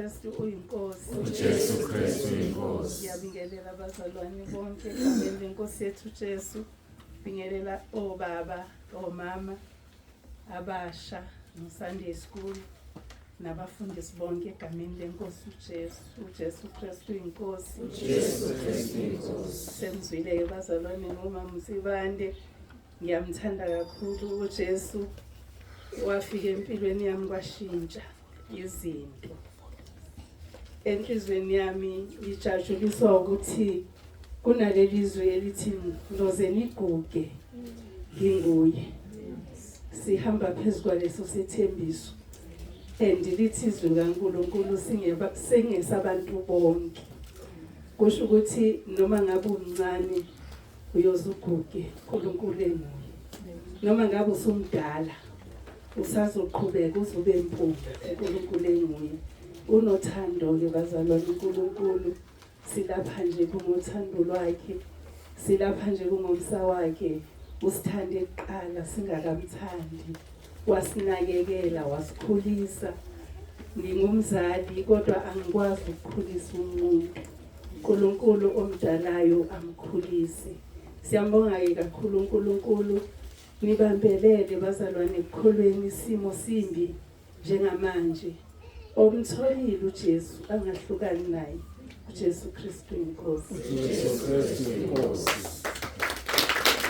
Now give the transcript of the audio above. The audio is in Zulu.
Kristu uyiNkosi. UJesu Kristu iNkosi. Ngiyabingelela abazalwane bonke egameni lenkosi yethu Jesu. Bingelela obaba, omama abasha no Sunday school nabafundisi bonke egameni lenkosi uJesu. UJesu Kristu uyiNkosi. UJesu Kristu iNkosi. Semzwile-ke bazalwane ngomama uSibande. Ngiyamthanda kakhulu uJesu. Wafika empilweni yami kwashintsha izinto. Enhlizweni yami ngijatshuliswa ukuthi kunaleli zwi elithi noze niguge nginguye. Sihamba phezu kwaleso sethembiso. And lithi izwi likaNkulunkulu singeba singesabantu bonke. Kusho ukuthi noma ngabe umncane uyoze uguge uNkulunkulu enguye. Noma ngabe usumdala usazoqhubeka uze ube mpunga uNkulunkulu enguye. Unothando ke bazalwane uNkulunkulu, silapha nje kungothando lwakhe, silapha nje kungomsa wakhe. Usithande kuqala singakamthandi, wasinakekela, wasikhulisa. Ngingumzali kodwa angikwazi ukukhulisa umuntu. uNkulunkulu omdalayo amkhulise. Siyambonga ke kakhulu uNkulunkulu. Nibambelele bazalwane ekukholweni, isimo simbi njengamanje. Omtholile uJesu angahlukani naye. uJesu Kristu inkosi. UJesu Kristu iNkosi.